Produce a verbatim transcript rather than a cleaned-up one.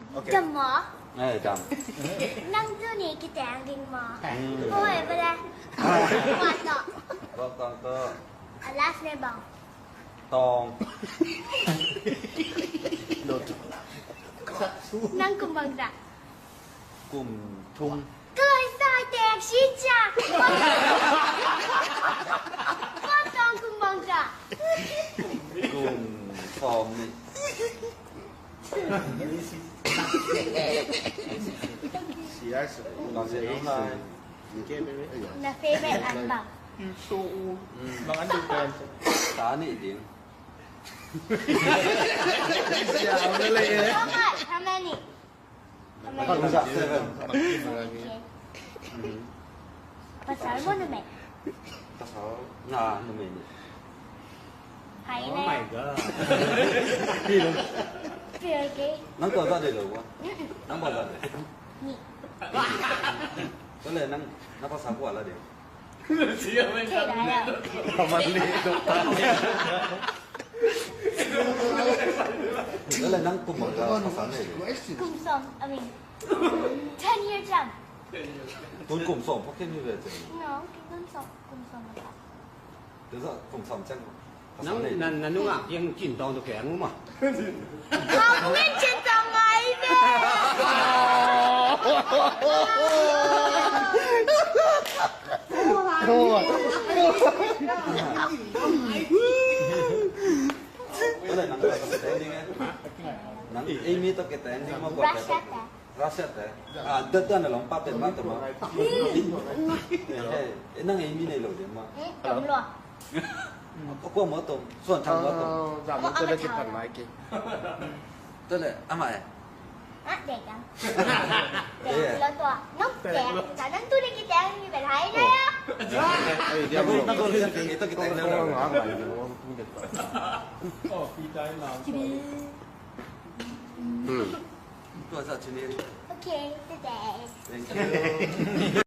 Ok. Dam maw? Eh, dam. Nang tuni kiteng ding maw? Hmm. Oi, bale. Kuat tawh. Kuat tawh. A last name bang? Tawng. Nang kum bangzah? Kum thum. Ka lawm sa tek si cia. Ka Tawng kum bangzah? Kum sawm nih. Siya, siya. Bang siya nong lai. Na favorite an bang? You so old. Mm. Bang an ding pen. Sa nih ding. Siya, ang galing eh. How much? How many? How many? Seven. Okay. Mm. Pasal mo na, mate. Pasal na, na, mate. Hai. Oh my God. Pure gay. Nang tua zah deih lo ua? Mm-mm. Nang bang zah deih? Nih. Tua leh nang, nang pasal kua la ding? Thei lai a. Kaman nih tuk ta. Tua leh nang kum bang zah pasal deih lo? Kum sawm, I mean, ten years jump. Tun kum sawm phot khin hi ve cin. No, kum sawm, kum sawm a. Tua zah kum sawm ciang. Nang, na, na nungak kiang cin tawng tawh keng uh maw. Hong ngen cin tawng ngai ve. Tua leh nang, nang, nang, eh, mi tawh kiteng ding maw, kua? Russia te. Russia te. Ah, tua, tua na lawm pa pen mah tua mah. Eh, eh, nang ei mi nei lo ding mah. Hmm, tom lua. Kua mah tom, Suan Thang mah tom. Ah, zah mah tua leh kipan mai kei. Tua leh, amah eh. Ah, dek ang. Dek lo tua. Nong dek. Zah nang tu leh kiteng mi pen hai na ya. Eh, eh, dia nang, nang, nang, nang, nang, nang, nang. Hmm. Tua zah cin hi. Okay, today. Thank you.